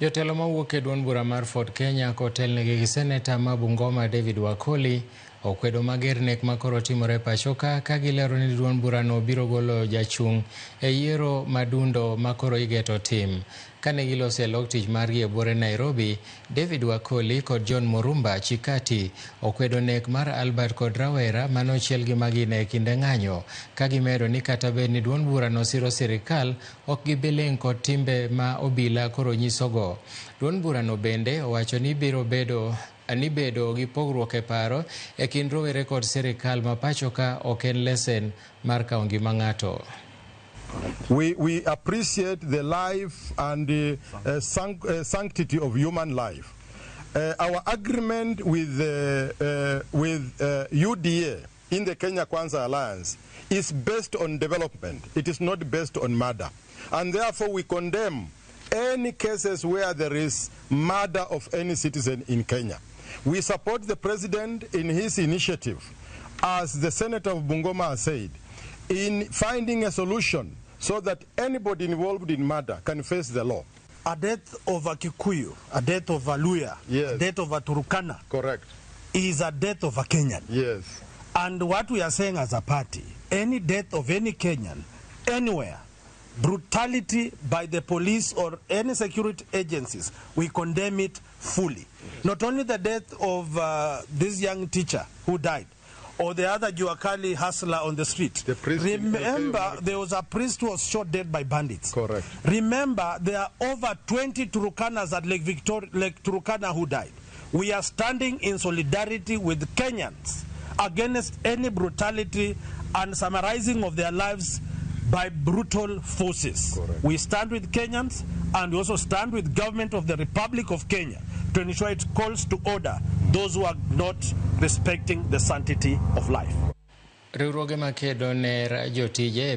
Jotelo mawuok e duond bura mar Ford Kenya kotelnegi gi seneta ma Bungoma David Wakoli okwedo mager nek makoro timore pachoka ka gilero ni duond burano biro golo jachung' e yiero madundo makoro igeto tim. Kane giloso e lok tich margi e buore Nairobi, David Wakoli kod John Murumba Chikati okwedo nek mar Albert kod rawera manochiel gi magina e kinde ng'anyo ka gimedo ni kata bed ni duond burano siro sirikal ok gibi kod timbe ma obila koro nyisogo. Duond burano bende owacho ni biro bedo ni bedo gi pogruok e paro e kind rowere kod sirikal ma pacho ka ok en lesen mar kawo ngima ng'ato. We appreciate the life and the sanctity of human life. Our agreement with UDA in the Kenya Kwanza Alliance is based on development. It is not based on murder. And therefore we condemn any cases where there is murder of any citizen in Kenya. We support the president in his initiative, as the senator of Bungoma has said, in finding a solution so that anybody involved in murder can face the law. A death of a Kikuyu, a death of a Luhya, a death of a Turkana Correct. Is a death of a Kenyan. And what we are saying as a party, any death of any Kenyan, anywhere, brutality by the police or any security agencies, we condemn it fully. Not only the death of this young teacher who died, or the other Juakali hustler on the street. The priest in Remember, Elgeyo. There was a priest who was shot dead by bandits. Correct. Remember, there are over 20 Turkanas at Lake Victoria, Lake Turkana who died. We are standing in solidarity with Kenyans against any brutality and summarizing of their lives by brutal forces. Correct. We stand with Kenyans and we also stand with government of the Republic of Kenya to ensure it calls to order those who are not respecting the sanctity of life. Riwruoge makedo ne jotije e